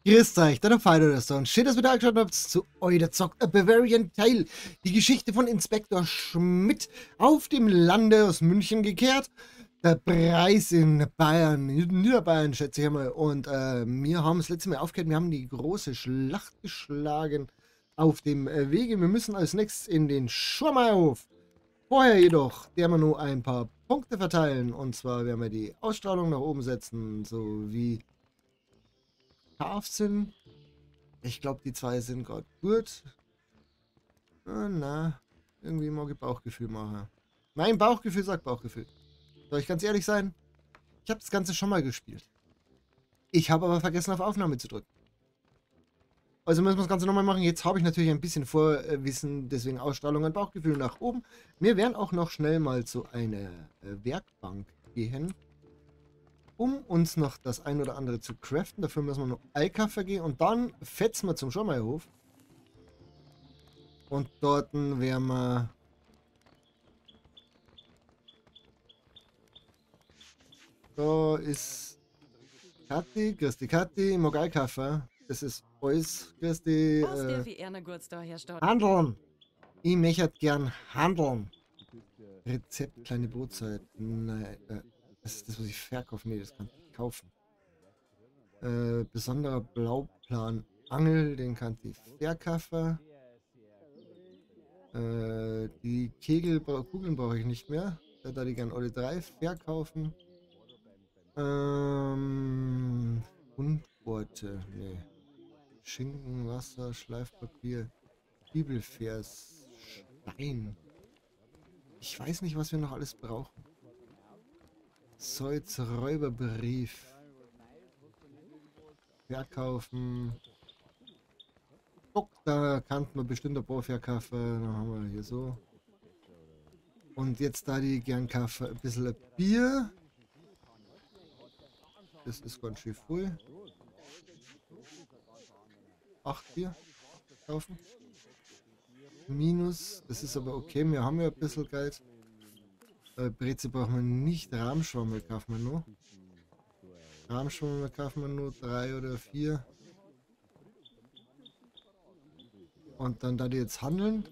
Grüßt euch, der Fido das und schön, dass ihr wieder angeschaut habt zu Oida zockt A Bavarian Tale. Die Geschichte von Inspektor Schmidt auf dem Lande aus München gekehrt. Der Preis in Bayern, Niederbayern, schätze ich einmal. Und wir haben das letzte Mal aufgehört, wir haben die große Schlacht geschlagen auf dem Wege. Wir müssen als nächstes in den Schormeierhof. Vorher jedoch werden wir nur ein paar Punkte verteilen. Und zwar werden wir die Ausstrahlung nach oben setzen, sowie Scharfsinn. Ich glaube, die zwei sind gerade gut. Na, irgendwie mag ich Bauchgefühl machen. Mein Bauchgefühl sagt Bauchgefühl. Soll ich ganz ehrlich sein? Ich habe das Ganze schon mal gespielt. Ich habe aber vergessen, auf Aufnahme zu drücken. Also müssen wir das Ganze nochmal machen. Jetzt habe ich natürlich ein bisschen Vorwissen, deswegen Ausstrahlung und Bauchgefühl nach oben. Wir werden auch noch schnell mal zu einer Werkbank gehen, um uns noch das ein oder andere zu craften. Dafür müssen wir noch Einkaufen gehen und dann fetzen wir zum Schormeierhof. Und dort werden wir... Da ist Kathi, grüß dich Kathi, ich mag einkaufen. Das ist alles, grüß dich, handeln. Ich möchte gern handeln. Rezept, kleine Brotzeit. Nein, das ist das, was ich verkaufe. Nee, das kann ich kaufen. Besonderer Blauplan Angel, den kann ich verkaufen. Die Kugeln brauche ich nicht mehr. Da darf ich gern alle drei verkaufen. Fundorte, nee. Schinken, Wasser, Schleifpapier, Bibelvers, Stein. Ich weiß nicht, was wir noch alles brauchen. Zeus Räuberbrief. Verkaufen. Guck, da kann man bestimmt ein paar verkaufen. Dann haben wir hier so. Und jetzt da die gern kaufen, ein bisschen Bier. Das ist ganz schön voll. 8 Bier kaufen. Minus, das ist aber okay, wir haben ja ein bisschen Geld. Breze brauchen wir nicht, Rahmschwammel kaufen wir nur. Rahmschwammel kaufen wir nur 3 oder 4. Und dann da die jetzt handeln.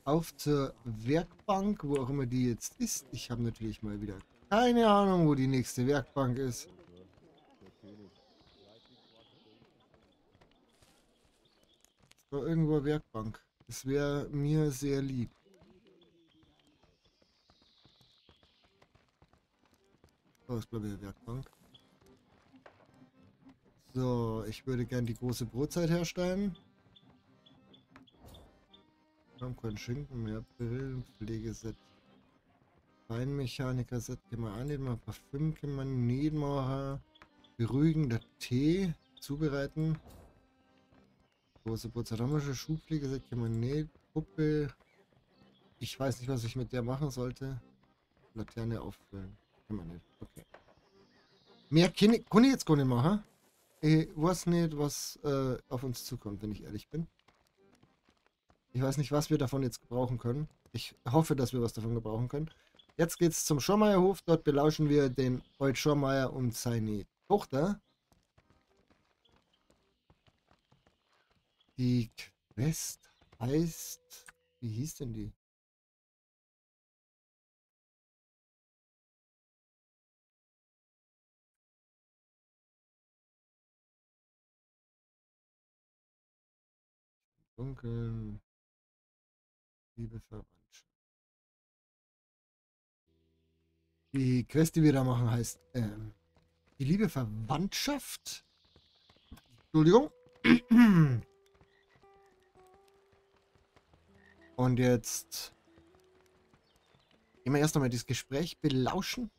Auf zur Werkbank, wo auch immer die jetzt ist. Ich habe natürlich mal wieder keine Ahnung, wo die nächste Werkbank ist. Es war irgendwo eine Werkbank. Das wäre mir sehr lieb. Oh, ist glaube ich eine Werkbank. So, ich würde gern die große Brotzeit herstellen. Wir haben keinen Schinken mehr. Brillenpflegeset. Feinmechaniker-Set können wir annehmen. Parfüm können wir nicht machen. Beruhigender Tee zubereiten. Große Brotzeit haben wir schon. Schuhpflegeset können wir nicht. Puppe. Ich weiß nicht, was ich mit der machen sollte. Laterne auffüllen. Können wir nicht. Okay. Mehr kann ich jetzt gar nicht machen. Ich weiß nicht, was auf uns zukommt, wenn ich ehrlich bin. Ich weiß nicht, was wir davon jetzt gebrauchen können. Ich hoffe, dass wir was davon gebrauchen können. Jetzt geht's zum Schormeierhof. Dort belauschen wir den Oid Schormeier und seine Tochter. Die Quest heißt... Wie hieß denn die? Dunkeln. Liebe Verwandtschaft. Die Quest, die wir da machen, heißt die liebe Verwandtschaft. Entschuldigung. Und jetzt gehen wir erst einmal das Gespräch belauschen.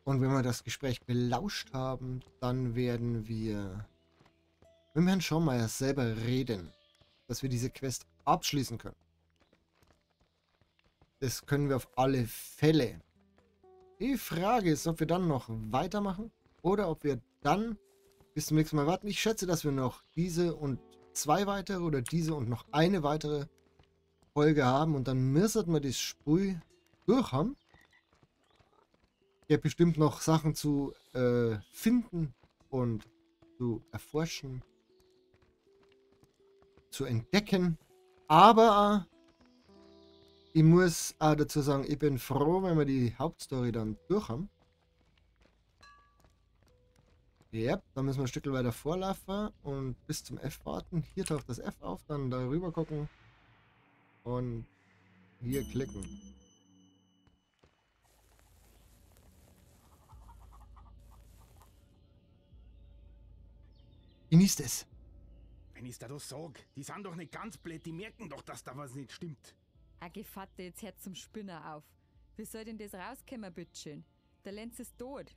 Und wenn wir das Gespräch belauscht haben, dann werden wir mit Herrn Schormeier selber reden, dass wir diese Quest abschließen können. Das können wir auf alle Fälle. Die Frage ist, ob wir dann noch weitermachen oder ob wir dann bis zum nächsten Mal warten. Ich schätze, dass wir noch diese und 2 weitere oder diese und noch eine weitere Folge haben und dann müssen wir das Sprüh durch haben. Es gibt bestimmt noch Sachen zu finden und zu erforschen, zu entdecken. Aber ich muss auch dazu sagen, ich bin froh, wenn wir die Hauptstory dann durch haben. Ja, da müssen wir ein Stück weiter vorlaufen und bis zum F warten. Hier taucht das F auf, dann darüber gucken und hier klicken. Genießt es. Wenn ich's da doch sag, die sind doch nicht ganz blöd, die merken doch, dass da was nicht stimmt. Ah, Gevatter, jetzt hört zum Spinner auf. Wie soll denn das rauskommen, bitteschön? Der Lenz ist tot.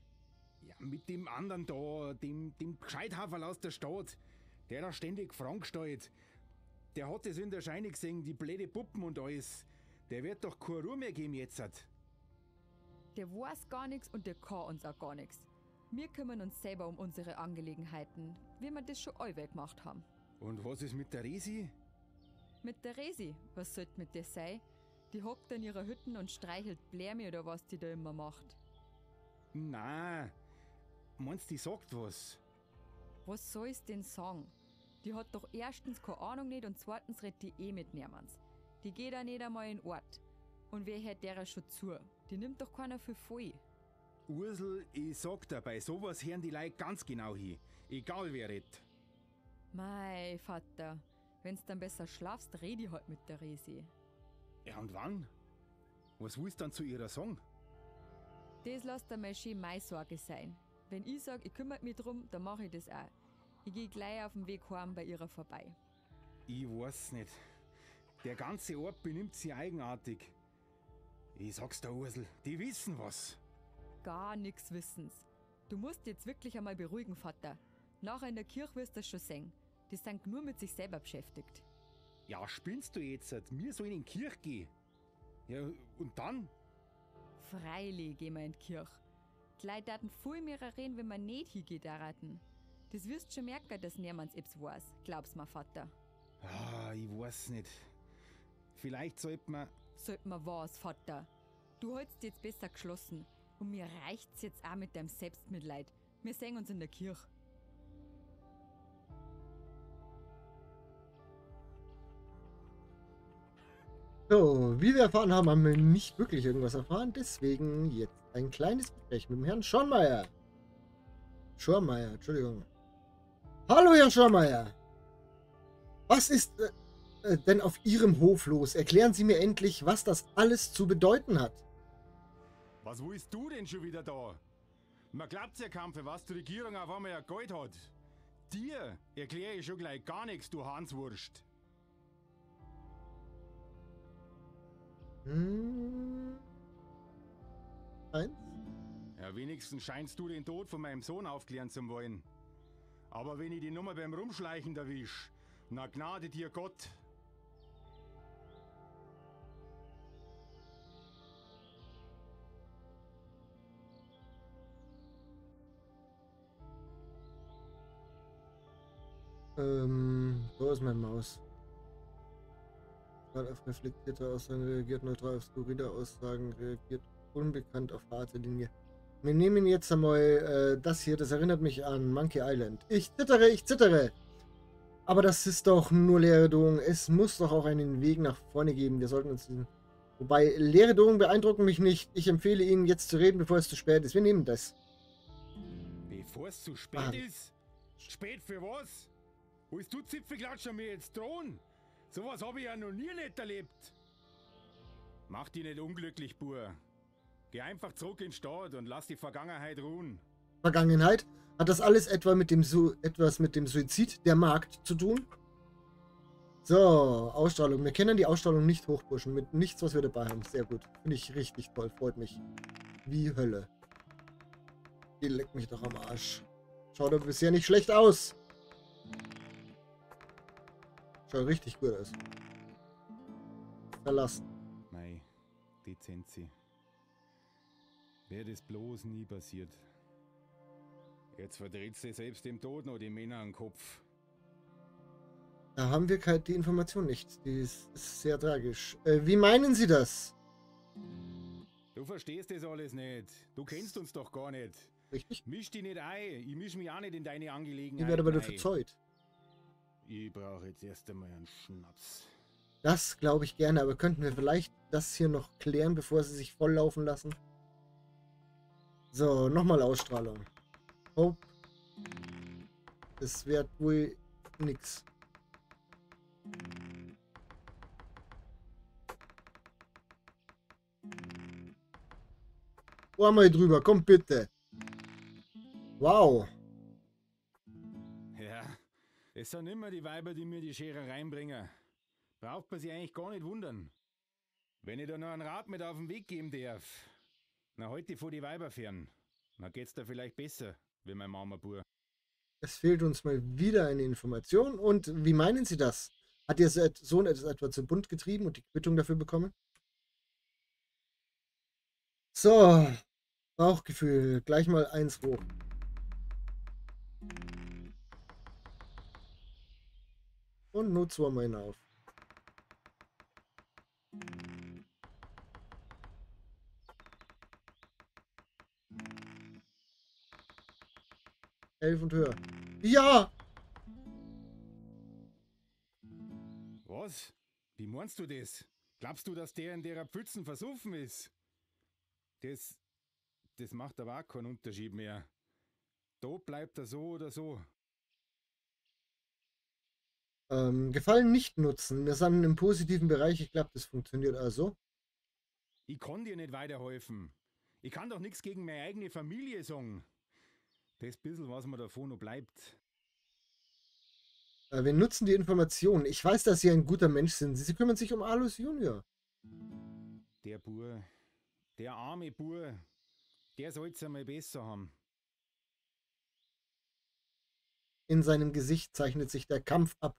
Ja, mit dem anderen da, dem Gescheithaferl aus der Stadt, der da ständig Fragen stellt. Der hat es in der Scheine gesehen, die blöde Puppen und alles. Der wird doch keine Ruhe mehr geben jetzt. Der weiß gar nichts und der kann uns auch gar nichts. Wir kümmern uns selber um unsere Angelegenheiten, wie wir das schon allweil gemacht haben. Und was ist mit der Resi? Mit der Resi? Was sollte mit der sein? Die hockt in ihrer Hütten und streichelt Blärme oder was die da immer macht. Na, meinst die sagt was? Was soll's denn sagen? Die hat doch erstens keine Ahnung nicht und zweitens redet die eh mit niemands. Die geht auch nicht einmal in Ort. Und wer hört derer schon zu? Die nimmt doch keiner für voll. Ursel, ich sag dir, bei sowas hören die Leute ganz genau hin. Egal wer redet. Mei, Vater, wenn's dann besser schlafst, red ich halt mit der Resi. Ja, und wann? Was willst du dann zu ihrer sagen? Das lasst einmal schön meine Sorge sein. Wenn ich sag, ich kümmere mich drum, dann mach ich das auch. Ich geh gleich auf dem Weg heim bei ihrer vorbei. Ich weiß nicht. Der ganze Ort benimmt sich eigenartig. Ich sag's der Ursel, die wissen was. Gar nix wissen's. Du musst jetzt wirklich einmal beruhigen, Vater. Nachher in der Kirche wirst du das schon sehen. Die sind nur mit sich selber beschäftigt. Ja, spinnst du jetzt? Wir sollen in die Kirche gehen. Ja, und dann? Freilich gehen wir in die Kirche. Die Leute taten viel mehr reden, wenn wir nicht hingehen daten. Das wirst schon merken, dass niemand etwas weiß. Glaub's mir, Vater. Ah, ich weiß nicht. Vielleicht sollte man... Sollte man was, Vater? Du hältst jetzt besser geschlossen. Und mir reicht's jetzt auch mit deinem Selbstmitleid. Wir sehen uns in der Kirche. So, wie wir erfahren haben, haben wir nicht wirklich irgendwas erfahren. Deswegen jetzt ein kleines Gespräch mit dem Herrn Schornmeier. Schornmeier, Entschuldigung. Hallo, Herr Schornmeier. Was ist denn auf Ihrem Hof los? Erklären Sie mir endlich, was das alles zu bedeuten hat. Was willst du denn schon wieder da? Man glaubt's ja kaum, für was die Regierung auf einmal ja Geld hat. Dir erkläre ich schon gleich gar nichts, du Hanswurst. Hm. Eins? Ja, wenigstens scheinst du den Tod von meinem Sohn aufklären zu wollen. Aber wenn ich die Nummer beim Rumschleichen erwisch, na gnade dir Gott. Wo ist meine Maus? Auf reflektierte Aussagen reagiert, neutral auf skurrile Aussagen reagiert, unbekannt auf harte Linie. Wir nehmen jetzt einmal das hier, das erinnert mich an Monkey Island. Ich zittere, ich zittere! Aber das ist doch nur leere Drohung. Es muss doch auch einen Weg nach vorne geben. Wir sollten uns diesen... Wobei, leere Drohungen beeindrucken mich nicht. Ich empfehle Ihnen, jetzt zu reden, bevor es zu spät ist. Wir nehmen das. Bevor es zu spät ist? Spät für was? Willst du Zipfelklatscher mir jetzt drohen? Sowas habe ich ja noch nie nicht erlebt. Mach dich nicht unglücklich, Bur. Geh einfach zurück in die Stadt und lass die Vergangenheit ruhen. Vergangenheit? Hat das alles etwa mit dem etwas mit dem Suizid der Magd zu tun? So, Ausstrahlung. Wir können die Ausstrahlung nicht hochpushen. Mit nichts, was wir dabei haben. Sehr gut. Finde ich richtig toll. Freut mich. Wie Hölle. Die leckt mich doch am Arsch. Schaut aber bisher nicht schlecht aus. Schaut richtig gut aus. Verlassen. Mei, die Zenzi. Wäre das bloß nie passiert. Jetzt verdreht sie selbst dem Tod noch die Männer am Kopf. Da haben wir die Information nicht. Die ist sehr tragisch. Wie meinen Sie das? Du verstehst das alles nicht. Du kennst uns doch gar nicht. Richtig? Misch dich nicht ein. Ich misch mich auch nicht in deine Angelegenheiten. Ich werde aber dafür verzeiht. Ich brauche jetzt erst einmal einen Schnaps. Das glaube ich gerne, aber könnten wir vielleicht das hier noch klären, bevor sie sich volllaufen lassen? So, nochmal Ausstrahlung. Hope. Das wird wohl nix. Einmal drüber, komm bitte. Wow. Ja, es sind immer die Weiber, die mir die Schere reinbringen. Braucht man sich eigentlich gar nicht wundern. Wenn ich da noch einen Rat mit auf den Weg geben darf. Na, heute vor die Weiber fern. Na, geht's da vielleicht besser, wie mein Mama-Bub. Es fehlt uns mal wieder eine Information. Und wie meinen Sie das? Hat Ihr Sohn etwas etwa zum Bund getrieben und die Quittung dafür bekommen? So, Bauchgefühl. Gleich mal 1 hoch. Und nur 2 mal hinauf. 11 und höher. Ja! Was? Wie meinst du das? Glaubst du, dass der in der Pfützen versoffen ist? Das macht aber auch keinen Unterschied mehr. Da bleibt er so oder so. Gefallen nicht nutzen. Wir sind im positiven Bereich. Ich glaube, das funktioniert also. Ich kann dir nicht weiterhelfen. Ich kann doch nichts gegen meine eigene Familie sagen. Das bisschen, was mir davon noch bleibt. Wir nutzen die Informationen. Ich weiß, dass Sie ein guter Mensch sind. Sie kümmern sich um Alois Junior. Der Bub, der arme Bub, der soll's einmal besser haben. In seinem Gesicht zeichnet sich der Kampf ab,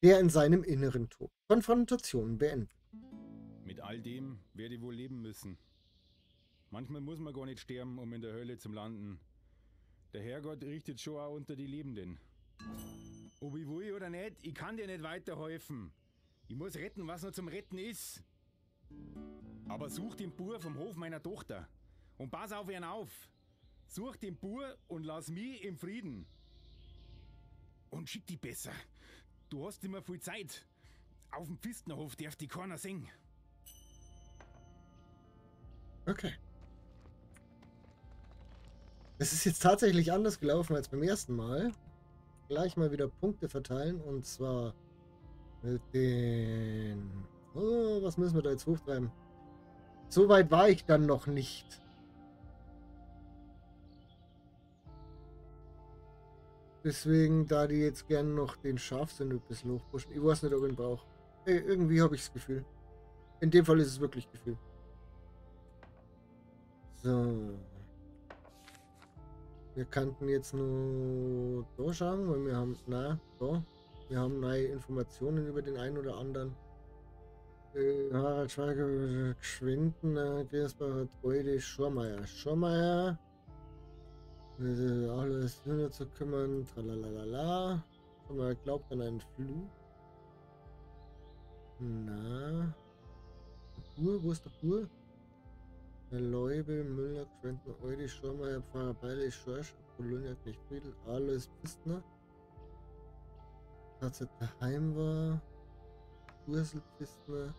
der in seinem Inneren tobt. Konfrontation beenden. Mit all dem werde ich wohl leben müssen. Manchmal muss man gar nicht sterben, um in der Hölle zu landen. Der Herrgott richtet schon auch unter die Lebenden. Ob ich will oder nicht, ich kann dir nicht weiterhelfen. Ich muss retten, was noch zum Retten ist. Aber such den Bub vom Hof meiner Tochter und pass auf ihn auf. Such den Bub und lass mich im Frieden. Und schick die besser. Du hast immer viel Zeit. Auf dem Pfistenerhof darf die keiner singen. Okay. Es ist jetzt tatsächlich anders gelaufen als beim ersten Mal. Gleich mal wieder Punkte verteilen und zwar mit den... Oh, was müssen wir da jetzt hochtreiben? So weit war ich dann noch nicht. Deswegen, da die jetzt gerne noch den Scharfsinn ein bisschen hochpushen. Ich weiß nicht, ob ich ihn brauche. Irgendwie habe ich das Gefühl. In dem Fall ist es wirklich Gefühl. So. Wir könnten jetzt nur da schauen, weil wir haben, na, da. Wir haben neue Informationen über den einen oder anderen. Harald Schweiger, Gschwindner, Giersbacher, Treude, Schormeier. Schormeier. Alles nur zu kümmern, tralalala. Schormeier glaubt an einen Fluch. Na. Bur, wo ist der Bur? Leube, Müller, Quentin, Eude, Schormeier, Pfarrer Beile, Schorsch, Apollonia, Knecht Friedel, Alois Pfistner. Als er daheim war, Ursel Pfistner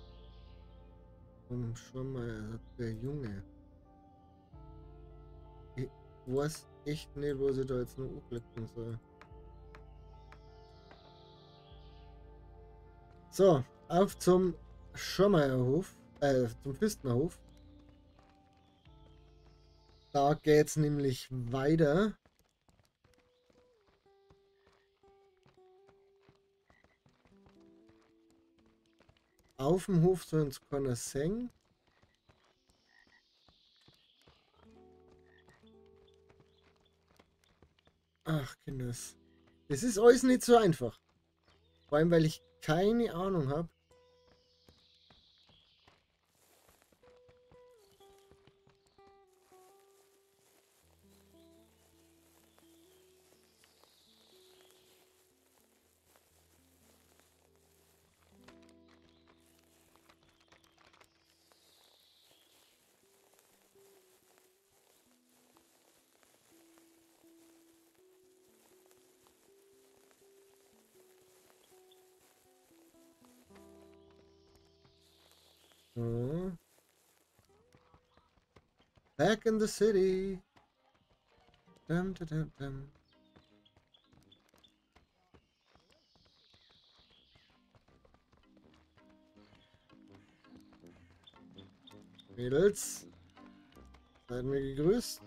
und Schormeier, der Junge. Ich weiß echt nicht, was ich da jetzt noch anklicken soll. So, auf zum Schormeierhof, zum Pfistnerhof. Da geht's nämlich weiter. Auf dem Hof soll uns keiner sehen. Ach, Kinders. Das ist alles nicht so einfach. Vor allem, weil ich keine Ahnung habe. So. Back in the city. Dum, dum, dum, dum. Mädels, seid mir gegrüßt.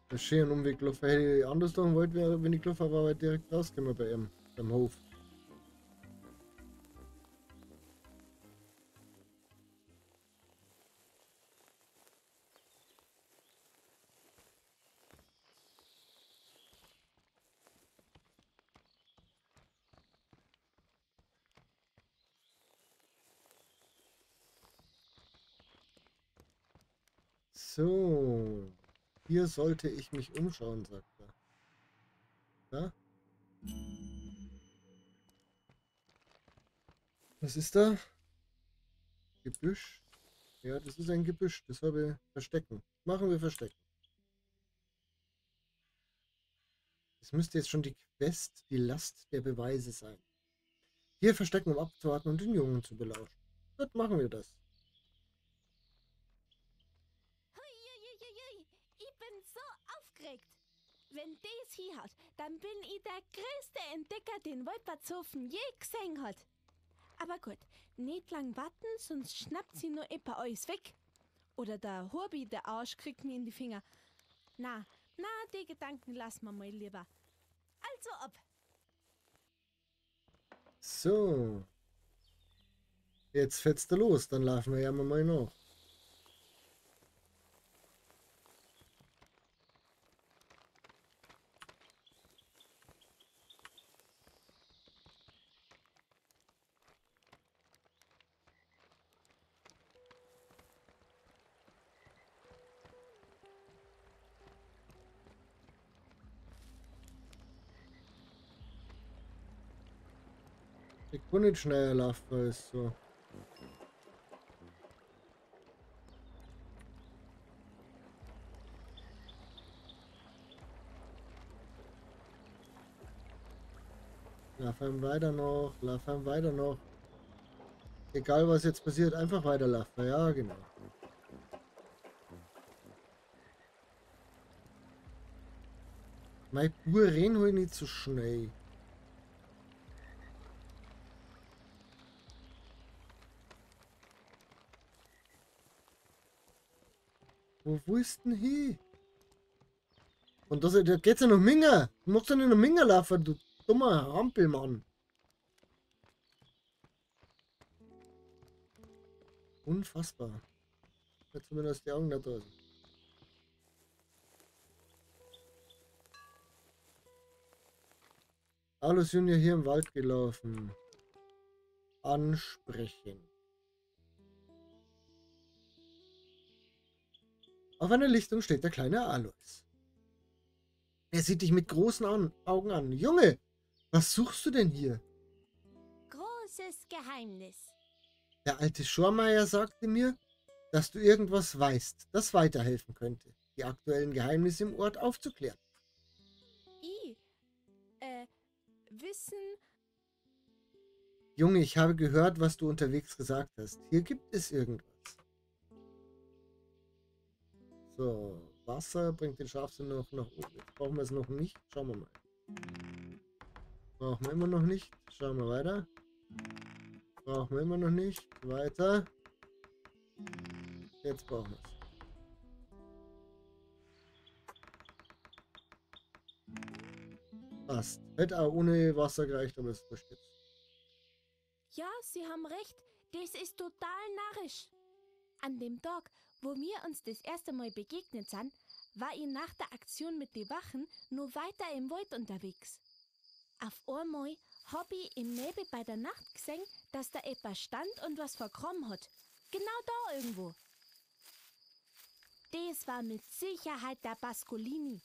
Das ist schön ein Umweg gelaufen. Hätte ich anders tun wollen, wäre, wenn ich gelaufen war, aber direkt rausgekommen bei ihm, beim Hof. So, hier sollte ich mich umschauen, sagt er. Da? Was ist da? Gebüsch? Ja, das ist ein Gebüsch. Das habe ich verstecken. Machen wir verstecken. Das müsste jetzt schon die Quest, die Last der Beweise sein. Hier verstecken, um abzuwarten und den Jungen zu belauschen. Gut, machen wir das. Wenn das hinhaut, dann bin ich der größte Entdecker, den Wolpertshofen je gesehen hat. Aber gut, nicht lang warten, sonst schnappt sie nur etwa alles weg. Oder der Hurbi, der Arsch, kriegt mir in die Finger. Na, na, die Gedanken lassen wir mal lieber. Also ab. So. Jetzt fetzt er los, dann laufen wir ja mal noch. Ich kann nicht schneller laufen als so. Laufen weiter noch, laufen weiter noch. Egal was jetzt passiert, einfach weiterlaufen. Ja, genau. Mein Bub rennt halt nicht so schnell. Wo willst du denn hin? Und das, da geht's ja noch minger. Du machst ja nicht noch minger laufen, du dummer Hampelmann. Unfassbar. Jetzt zumindest die Augen da draußen. Alois Junior hier im Wald gelaufen. Ansprechen. Auf einer Lichtung steht der kleine Alois. Er sieht dich mit großen Augen an. Junge, was suchst du denn hier? Großes Geheimnis. Der alte Schormeier sagte mir, dass du irgendwas weißt, das weiterhelfen könnte, die aktuellen Geheimnisse im Ort aufzuklären. Ich? Wissen? Junge, ich habe gehört, was du unterwegs gesagt hast. Hier gibt es irgendwas. So, Wasser bringt den Scharfsinn noch nach oben. Jetzt brauchen wir es noch nicht. Schauen wir mal. Brauchen wir immer noch nicht. Schauen wir weiter. Brauchen wir immer noch nicht. Weiter. Jetzt brauchen wir es. Passt. Hätte auch ohne Wasser gereicht, aber es ist wurscht jetzt. Ja, Sie haben recht. Das ist total narrisch. An dem Tag, wo wir uns das erste Mal begegnet sind, war ich nach der Aktion mit den Wachen nur weiter im Wald unterwegs. Auf einmal hab ich im Nebel bei der Nacht gesehen, dass da etwas stand und was vergraben hat. Genau da irgendwo. Das war mit Sicherheit der Pascolini.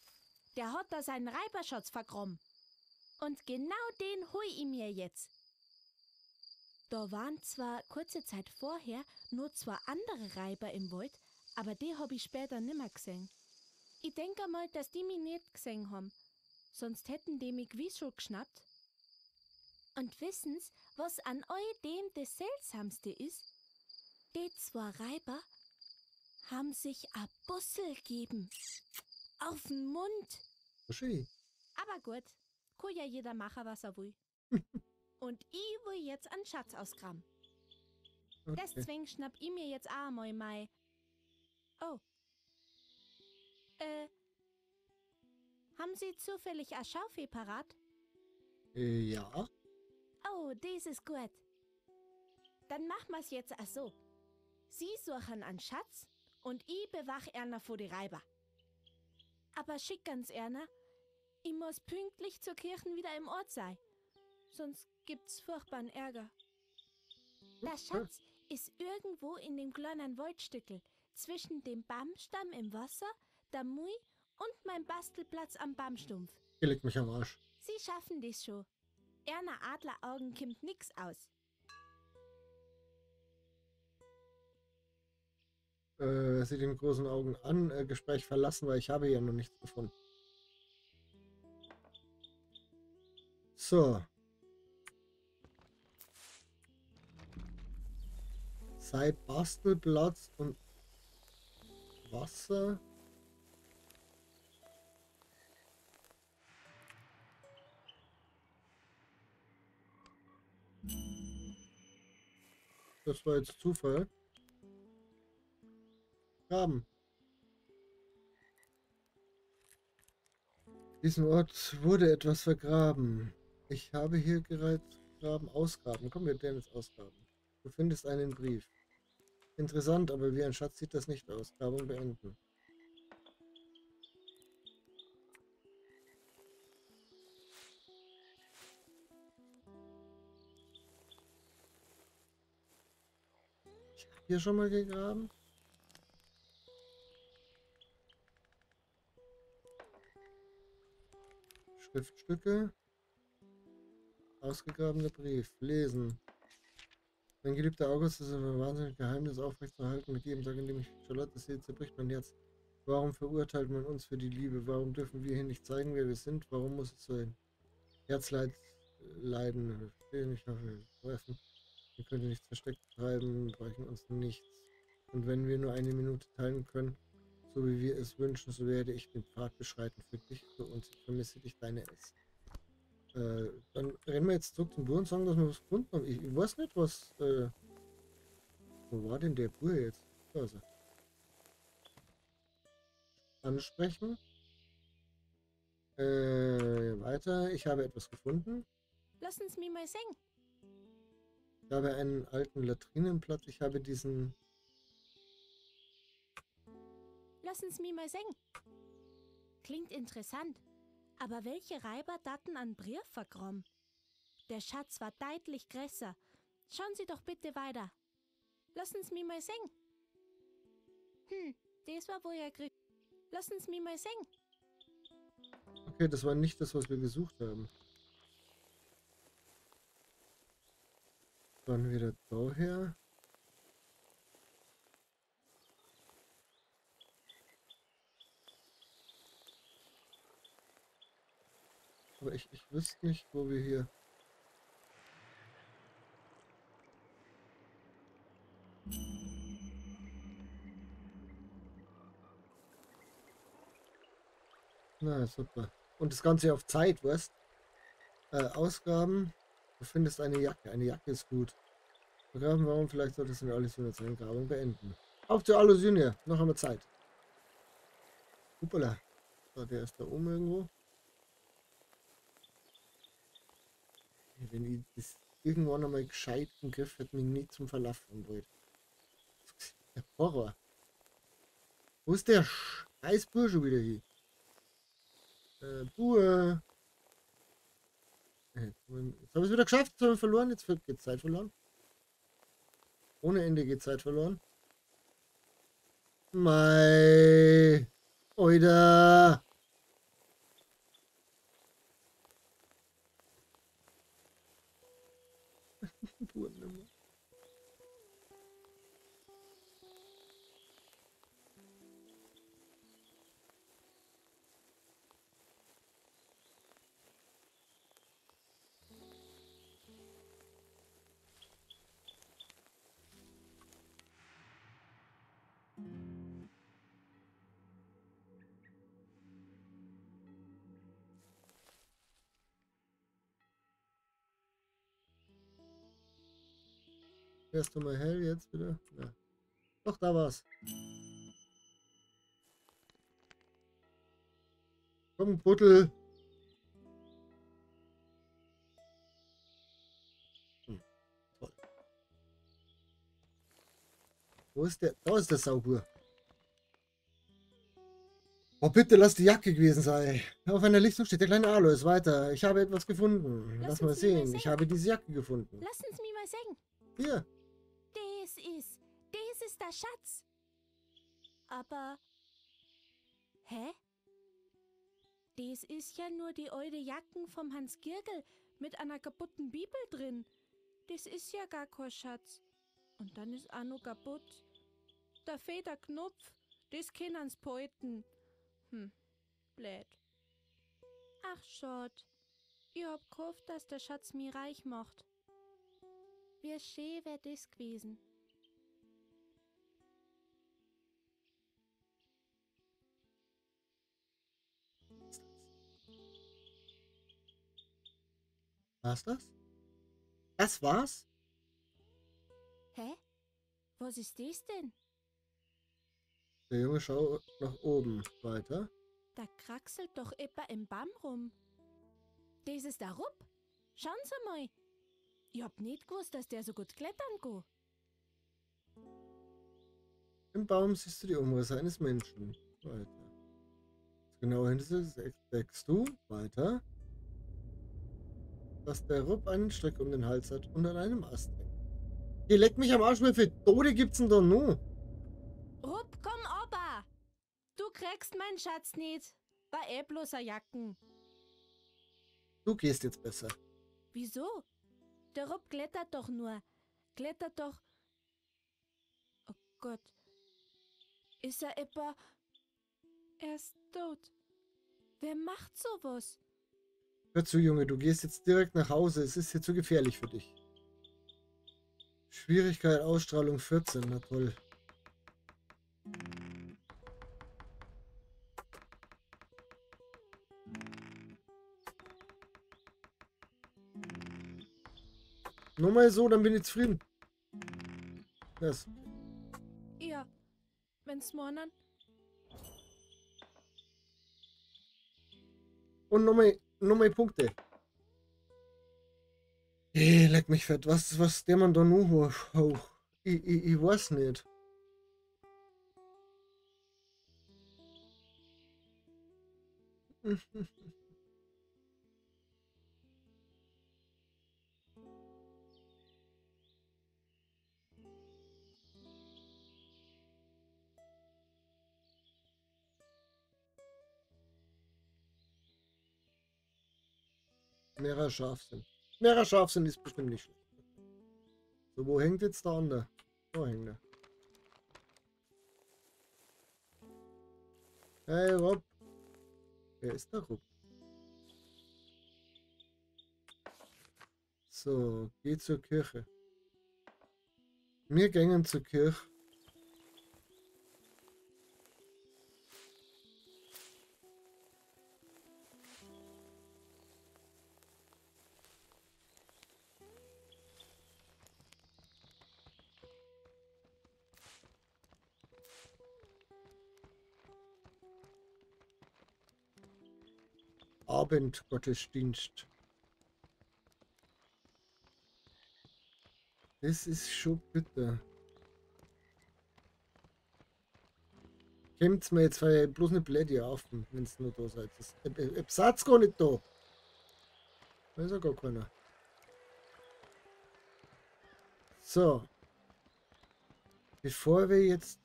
Der hat da seinen Reiberschatz vergraben. Und genau den hol ich mir jetzt. Da waren zwar kurze Zeit vorher nur zwei andere Reiber im Wald, aber die hab ich später nimmer gesehen. Ich denk einmal, dass die mich nicht gesehen haben. Sonst hätten die mich gewiss schon geschnappt. Und wissen's, was an all dem das Seltsamste ist? Die zwei Reiber haben sich a Bussel gegeben. Auf'n Mund. Schön. Aber gut, kann ja jeder machen, was er will. Und ich will jetzt einen Schatz ausgraben. Okay. Deswegen schnapp ich mir jetzt auch einmal mei. Oh. Haben Sie zufällig a Schaufel parat? Ja. Oh, das ist gut. Dann machen wir's jetzt auch so. Sie suchen einen Schatz und ich bewach Erna vor die Reiber. Aber schick ganz Erna, ich muss pünktlich zur Kirche wieder im Ort sein. Sonst gibt's furchtbaren Ärger. Der Schatz ist irgendwo in dem kleinen Waldstückel zwischen dem Baumstamm im Wasser, der Mui und meinem Bastelplatz am Baumstumpf. Ihr legt mich am Arsch. Sie schaffen das schon. Erna Adleraugen kimmt nix aus. Sieht ihn mit großen Augen an. Gespräch verlassen, weil ich habe ja noch nichts gefunden. So. Sei Bastelplatz und Wasser. Das war jetzt Zufall. Graben. Diesem Ort wurde etwas vergraben. Ich habe hier gerade Graben ausgraben. Komm, wir werden jetzt ausgraben. Du findest einen Brief. Interessant, aber wie ein Schatz sieht das nicht aus. Grabung beenden. Ich habe hier schon mal gegraben. Schriftstücke. Ausgegrabener Brief. Lesen. Mein geliebter August, es ist ein wahnsinniges Geheimnis aufrechtzuerhalten. Mit jedem Tag, in dem ich Charlotte sehe, zerbricht mein Herz. Warum verurteilt man uns für die Liebe? Warum dürfen wir hier nicht zeigen, wer wir sind? Warum muss es so ein Herzleid leiden? Ich hoffe, wir treffen. Wir können nichts versteckt treiben, brechen uns nichts. Und wenn wir nur eine Minute teilen können, so wie wir es wünschen, so werde ich den Pfad beschreiten für dich, für uns. Ich vermisse dich, deine S. Dann rennen wir jetzt zurück zum Bur und sagen, dass wir was gefunden haben. Ich weiß nicht, was... wo war denn der Bur jetzt? Da ist er. Ansprechen. Weiter. Ich habe etwas gefunden. Lass uns mich mal sehen. Ich habe einen alten Latrinenplatz. Ich habe diesen... Lass uns mich mal sehen. Klingt interessant. Aber welche Reiber daten an Brief vergraben? Der Schatz war deutlich größer. Schauen Sie doch bitte weiter. Lassen Sie mich mal sehen. Das war wohl ein Griff. Lassen Sie mich mal sehen. Okay, das war nicht das, was wir gesucht haben. Dann wieder daher. Aber ich wüsste nicht, wo wir hier... Na, super. Und das Ganze auf Zeit, weißt? Ausgraben. Du findest eine Jacke. Eine Jacke ist gut. Begraben, warum? Vielleicht solltest du eine Alusynia seine Grabung beenden. Auf zur Alusynia. Noch haben wir Zeit. Hoppala. So, der ist da oben irgendwo. Wenn ich das irgendwann einmal gescheit im Griff hätte, mich nie zum Verlassen wollen. Der Horror. Wo ist der scheiß Bur schon wieder hier? Bur. Jetzt habe ich es wieder geschafft, jetzt haben wir verloren. Jetzt geht Zeit verloren. Ohne Ende geht Zeit verloren. Mei. Oida. Erst einmal hell jetzt wieder. Ja. Doch, da war's. Komm, Buddel. Hm, toll. Wo ist der? Da ist der Saubur. Oh, bitte lass die Jacke gewesen sein. Auf einer Lichtung steht der kleine Alois. Weiter. Ich habe etwas gefunden. Lass mal sehen. Ich habe diese Jacke gefunden. Lass uns mich mal sehen. Hier. Das ist der Schatz. Aber... Hä? Das ist ja nur die alte Jacken vom Hans Girgel mit einer kaputten Bibel drin. Das ist ja gar kein Schatz. Und dann ist auch noch kaputt. Da fehlt der Knopf. Das können sie behalten. Hm, blöd. Ach, schad. Ich hab gehofft, dass der Schatz mich reich macht. Wie schön wär das gewesen. War's das? Das war's? Hä? Was ist das denn? Der Junge schaut nach oben. Weiter. Da kraxelt doch etwa im Baum rum. Das ist der Rupp. Schauen Sie mal. Ich hab nicht gewusst, dass der so gut klettern kann. Im Baum siehst du die Umrisse eines Menschen. Weiter. Genau hinter dir entdeckst du. Weiter. Dass der Rupp einen Strick um den Hals hat und an einem Ast hängt. Ihr leckt mich am Arsch, wie viele Tode gibt's denn da noch? Rupp, komm ober! Du kriegst meinen Schatz nicht. War eh bloß a Jacken. Du gehst jetzt besser. Wieso? Der Rupp klettert doch nur. Klettert doch. Oh Gott. Ist er etwa... Er ist tot. Wer macht sowas? Hör zu, Junge, du gehst jetzt direkt nach Hause. Es ist hier zu gefährlich für dich. Schwierigkeit, Ausstrahlung 14. Na toll. Nur mal so, dann bin ich zufrieden. Das. Ja, wenn's morgen. Und nochmal Punkte. Hey, leck mich fett. Was der man da nur hoch? Ich weiß nicht. Mehrer Scharfsinn. Mehrer Scharfsinn ist bestimmt nicht schlecht. So, wo hängt jetzt der andere? Da hängt er. Hey, Rob. Wer ist der Rob? So, geh zur Kirche. Wir gängen zur Kirche. Abendgottesdienst. Das ist schon bitter. Kommt's mir jetzt bloß nicht blöd hier auf, wenn's nur da seid. Ich seid's gar nicht da. Da ist ja gar keiner. So. Bevor wir jetzt...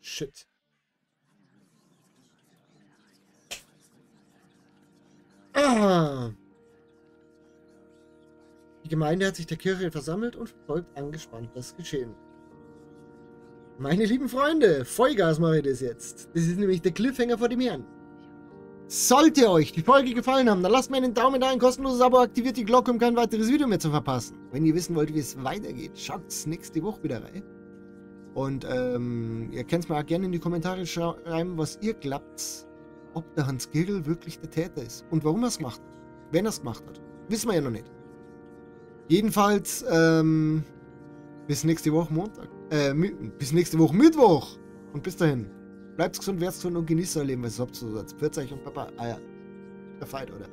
Shit. Ah. Die Gemeinde hat sich der Kirche versammelt und verfolgt angespannt das Geschehen. Meine lieben Freunde, Vollgas mache ich das jetzt. Das ist nämlich der Cliffhanger vor dem Herrn. Sollte euch die Folge gefallen haben, dann lasst mir einen Daumen da, ein kostenloses Abo, aktiviert die Glocke, um kein weiteres Video mehr zu verpassen. Wenn ihr wissen wollt, wie es weitergeht, schaut's nächste Woche wieder rein. Und ihr könnt's mir auch gerne in die Kommentare schreiben, was ihr glaubt, ob der Hans Girgel wirklich der Täter ist und warum er es gemacht hat, wenn er es gemacht hat. Wissen wir ja noch nicht. Jedenfalls, bis nächste Woche Montag. Bis nächste Woche Mittwoch. Und bis dahin. Bleibt gesund, werdet gesund und genießt euer Leben, was ihr habt. Pfiat euch und Papa. Ah ja. Der Fight, oder?